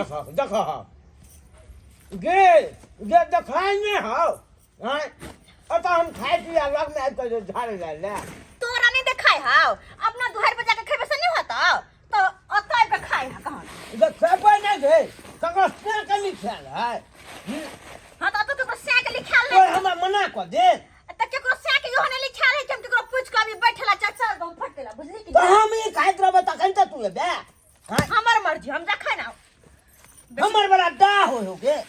देख देख गे गे देखाय नहि हौ आँय अतऽ हम खाइ छी आ लगमे आबि कऽ झाड़े जाइ लए। तोरा नहीं देखाय हाव, अपना दुहार पर जाके खेबे से नहीं होता तो अतऽ आबि कऽ खाय हा कहाँ। गे खेबै नहि गे, ककरो से के लिखायल है। हाँ, तऽ अतऽ केकरो सै के लिखायल तोय नहीं। हमरा मना कऽ दे। तऽ केकरो सै के इहो नहीं लिखायल है कि हम केकरो पूछ कऽ अभी बैठला चल चल हम फट देला, बुझली कि तऽ नहीं? हम ई खाइत रहबै तखन तऽ तू एबे। आँय? हमर मर्जी, हम जखन आउ। हमर बड़ा डा हो हो गे।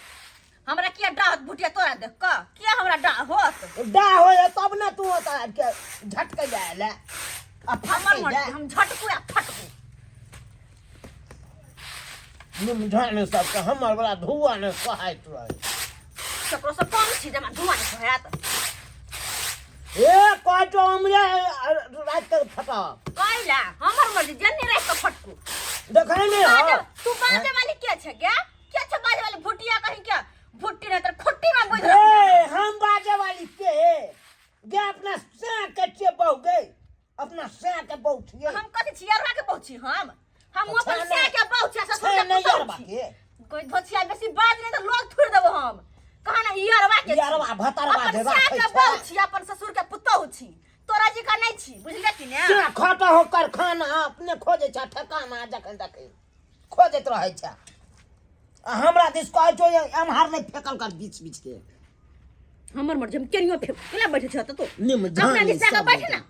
हमरा किया डा होत भुटिया तोरा देख कऽ? किया हमरा डा होत? डा हो तब ने तू ओतऽ आबि के झटके जाय ले आ हमर फटके मर्जी, जाय। हम झटकू या फटकू। निमझान सबके हमर बड़ा धुआ ने सोहाइत रहे। ककरो से कम छी जे हमरा धुआं नहि सोहायत? ए कहतो हमरे रात के फटा। कैला हमर मर्जी, जन्ने रात के फटकू। देखै नहि हो। तू बाजे वाली के छै गे? के छै बाजे वाली? भुटिया कहीं के भुट्टी नहीं तर खुट्टी में बुझ। ए हम बाजे वाली के गे? अपना से के छियै बहु गे, अपना से के बहु छियै। हम कथि छी? अरवा के बहु छी हम। हम अच्छा, अपन से नहि। के बहु छी, ससुर से के नहि पुतहु अरवा छी। के। कोई धोछिया बेसी बाज नहीं तो लोग थुर देबो। हम कहा ना ई अरवा के छी। अरवा भतरवा अपन देवा से खाइ के छै। बहु छी, अपन ससुर के पुतहु छी, तोरा जी का नहीं छी, बुझले कि ने? से खाता हो कारखाना, अपने खोजै छै ठेकाना, जखन तखन खोजैत रहै छै आ हमरा दिस कहै छौ एम्हर नहि फेकल कर बीच बीच के। हमर मर्जी, हम केनियो फेक। केला बैठे छ त तू? निम अपना दिस जाके बैठ ना।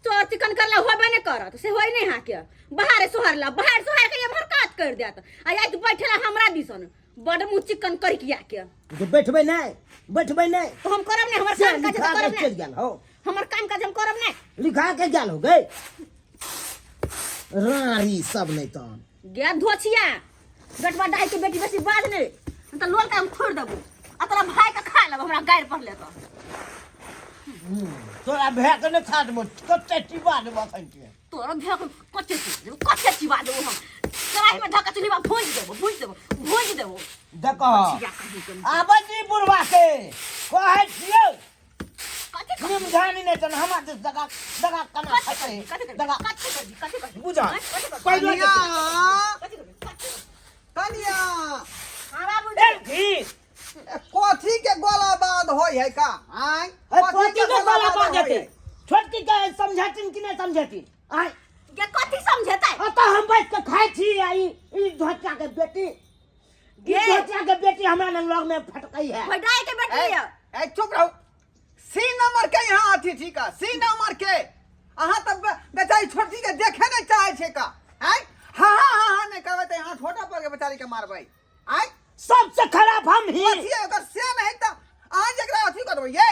चोर चिकन करला होबे नहीं करत से होई नहीं। हाँ के बाहर सोहरला, बाहर सोहर के एम्हर कात कर देत आ आइ बैठला हमरा दिसन बड़ मुँह चिकन कर किया के। जे बैठबै नहि, बैठबै नहि। तो हम करब नहीं, हमर से काम काज लिखा तो के करब चलि नहीं। गेल हो। हमर काम काज हम करब नहीं। लिखा के गेल हो गए रारी सब नहीं तहन। गे धोछिया गटवा डाई के बेटी, बेसी बाज नहीं त लोल के हम छोड़ देबो आ तोरा भाई के खा लेब। हमरा गारि पड़ले तो तोरा भए के नहि खा देबो, कते चिबा देबो अखन के। तोरा भाई के कते चिबा देबो, कते चिबा देबो। हम कड़ाही में धक्का चुल्ही में भूंज देबो, भूंज देबो, भूंज देबो। देखो छिया कहीं के नहीं। आबै छी बुढ़वा के कहै छियौ। कथी कथी? निमझानी नहि तहन हमरा दिस दगा दगा कना कथी खसै। करबी? कथी करबी? दगा कथी करबी? कथी करबी? बुझा। आँय, कथी करबी? पैदल कनिया। कथी करबी? कथी करबी? कनिया। हाँ बाबूजी। एलखिन। कथी के गोला बाद होय है का? आय? अरे कथी के गोला बांध होय हेतै? है? छोटकी के समझेथिन कि नहि समझेथिन? आय। गे कथी समझेतै? अतऽ हम बैठ के खाइ छी आ ई ई धोतिया के बेटी, ई गे। धोतिया के बेटी हमरा ने लग में फटकै है। भडाई के बेटी ए, है। ए चुप रहू। सी नंबर के यहाँ अथी ठीक है, सी नंबर के अहाँ तऽ बेचारी छोटकी के देखे नहीं चाहे छै का? आय हाँ हाँ हाँ हाँ नहीं करबै तऽ यहाँ छोटा पर के बेचारी के मारबै। आय? सबसे खराब हम ही। अथी अगर से नहीं तऽ अहाँ जकरा अथी करबै ये।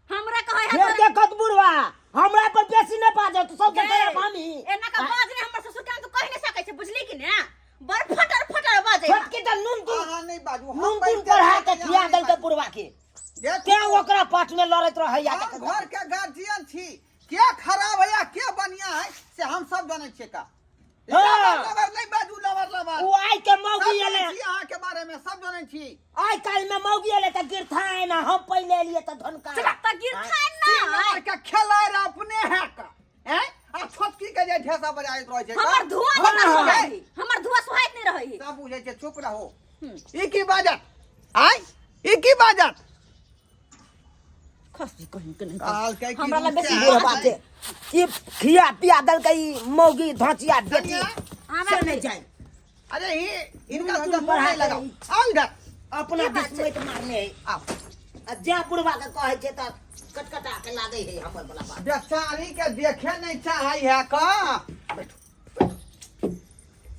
हमरा कहै है फेर तोरा- देखत बुढ़वा हमरा पर बेसी नहि बाजत, सबसे गे, खराब हम ही। एना का बाज नहीं, हमर ससुर के तू कहि नहीं सकै छै, बुझली कि ने? बड़ फटर फटर बाजै है। छोटकी तऽ नून तून अहाँ नहीं बाजू, हम नून तून बैठ के पढ़ा के अहाँ खिया नहीं देलकै बाजू। बुढ़वा के। देखू। तें ओकरा पाठ में लड़ैत रहैया। हम घर के गार्जियन छी, के खराब है या के बढ़िया है से हम सब जानै छियै का। हाँ। लबर लबर नहीं बाजू, लबर लबर। ओ आइ के सब मौगी जानै एलै। छी अहाँ के बारे में सब जानै छी। आइ काल्हि में मौगी एलै तऽ गिरथाइन, हम पहिले एलियै तऽ धनका। तऽ गिरथाइन सी ना। नंबर के खेलाय रह अपने है का हैं आ छोटकी के जे ढेसा बजाइत रहै छै का? हमर धुआं हाँ, नहि हाँ। सोहाइत है, हमर धुआं सोहाइत नहीं रहै है। सब बुझै छै, चुप रहो। ई की बाजत? आय ई की बाजत? खसी कहीं के नहीं। कहलकै कि हमरा लग बेसी रुसे बुढ़वा के ई खिया पिया देलकै ई मौगी धोचिया बेटी। हमरा से नहि जाय। अरे ई इनका नून तो तून मुंह नहीं बढ़ा लगाओ। के आओ इधर। अपना की बात दिस मत मारने है। आओ। आ जे बुढ़वा के कहै छै तऽ कटकटा के लागै है हमर बला बात। बेचारी के देखे नहीं चाहे है का। बैठो।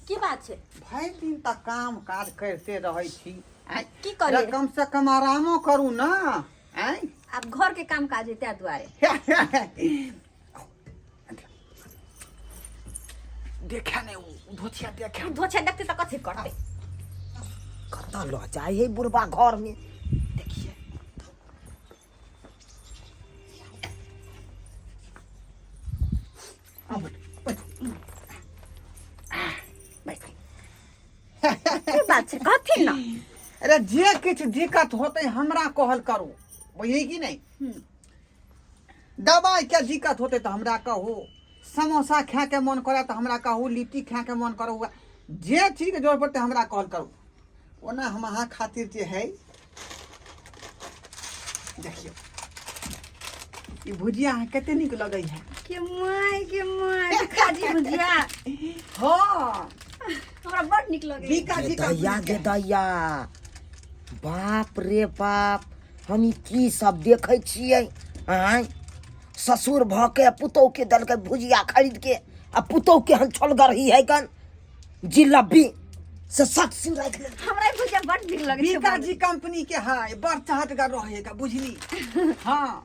की बात छै? भरि दिन तक काम काज करते रहै छी। आँय, की करियै? अरे कम से कम आरामो करू ना। आँय? आब घर के काम काज है ताहि दुआरे। देखे नहीं उ धोतिया देखे। धोछा देखते तऽ कथी करते? कतऽ लऽ जाइ है बुढ़वा घर में? देखिए। आओ बैठो, बैठो। बैठो। की बात छै, कहथिन ना। अरे जे किछु दिक्कत होतै हमरा कहल करू, बुझली कि नहीं? दवाई के दिक्कत होतै तऽ हमरा कहू, समोसा खाए के मन करे तऽ हमरा कहू, लिट्टी खाए के मन करू। जे चीजके जरूरत पड़तै हमरा कॉल करू। ओना हम अहाँ खातिर जे है देखियौ ई भुजिया अहाँ कते नीक लगै है। के my के my, खाजी भुजिया। हाँ, हमरा बड़ नीक लगै। बीका जी का दैया गे दैया, बाप रे बाप, हम ई की सब देखै छियै? आँय, ससुर भऽ के पुतोह के देलकै भुजिया खरीद के, आ पुतोह के हम छोलगरही है गन जिलब्बी से सट सिंह राखि लेलकै। हमरा ई भुजिया बड़ नीक लगै छै। बीका जी कंपनी के है, बड़ चहटगर रहेगा बुझली। हाँ,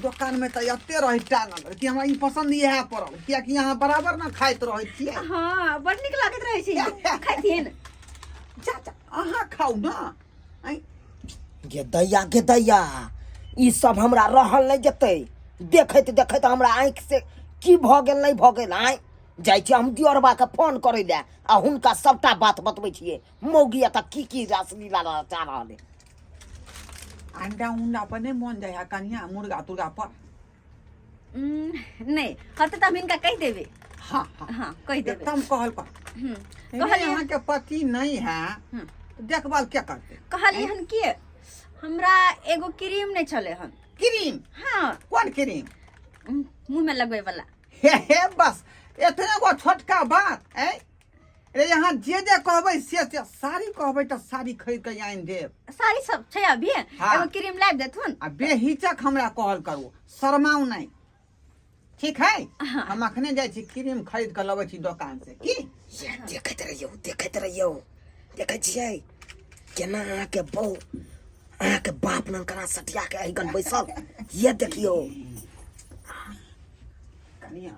दोकान में तऽ एते रहे टांगल कि हमरा ई पसंद इएह पड़ल, कियाकि अहाँ बराबर न खाइत रहै छियै। हाँ, बड़ नीक लागैत रहै छै। खाइथिन? जा जा, अहाँ खाउ न। आँय, गे दैया गे दैया, ई सब हमरा रहल नहि जेतै। देखैत देखैत हमरा आँखि से की भऽ गेल नहि भऽ गेल। आँय, जाइ छियै हम दियरबा के फोन करै लए आ हुनका सबटा बात बतबै छियै, मौगी एतऽ की की रासलीला रचा रहल है। अंडा उंडा पर नहीं मन जाए है कनिया, मुर्गा तुर्गा पर? नहि हते तऽ हम हिनका कहि देबै। हाँ हाँ। हाँ, कहि देबै। एकदम कहल पर। कहलियै अहाँ के पति नहीं है तो देखभाल क्या करते? कहलियै हन कि हमरा एगो क्रीम नहि छलै हन। क्रीम? हाँ। कोन क्रीम? मुँह में लगबै वाला। हे हे, बस इतने गो छोटका बात ऐ रे, यहाँ जे जे कहबै से साड़ी कहबै तऽ साड़ी खरीद के आनि देब। साड़ी सब छै अभी। हाँ। एगो क्रीम लाबि देथुन। आ बेहिचक हमरा कहल करू, शरमाउ नहि, ठीक है? हाँ। हम अखने जाइ छी, क्रीम खरीद के लबै छी दोकान से की। ये देखैत रहियौ, देखैत रहियौ, देखै छियै केना अहाँके बहु अहाँके बाप नन कना सटिया के एहिगन बैसल। ये देखियौ। कनिया,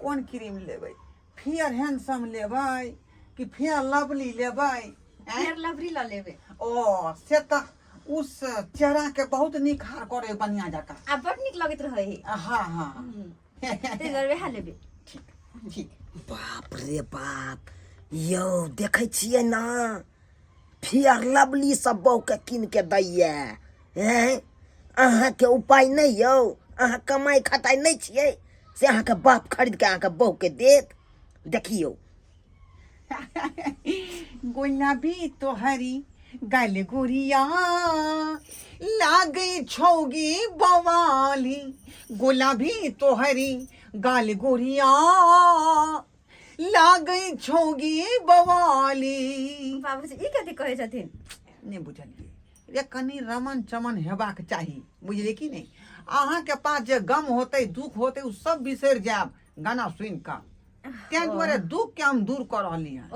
कोन क्रीम लेबै? फेयर हैंडसम लेबै कि फेयर लवली लेबै? आँय? फेयर लवली लऽ लेबै। ओ से तऽ उस चेहरा के बहुत निखार करे बढ़िया जकाँ। आ बड़ नीक लगैत रहै है। हाँ हाँ। ताहि दुआरे वएह लेबै। ठीक ठीक। बाप रे बाप, यौ देखै छियै ने, फेयर लवली सब बहुके कीन के दैया। हैं, अहाँके उपाय नहि यौ? अहाँ कमाइ खटाइ नहि छियै से अहाँके बाप खरीद के अहाँके बहुके देत? देखियौ। गुलाबी तोहरी गल गुड़िया लागे छौगी बवाली, गुलाबी तोहरी गाल गुड़िया लागे छौगी बवाली। बाबूजी, ई कथी कहै छथिन? नहि बुझलियै रे, कनि रमन चमन हेबाक चाही, बुझलियै कि नहि? अहाँके पास जे गम होतै, दुख होतै, ओ सब बिसरि जायब गाना सुनि कऽ। ताहि दुआरे दुख के हम दूर कऽ रहली हँ।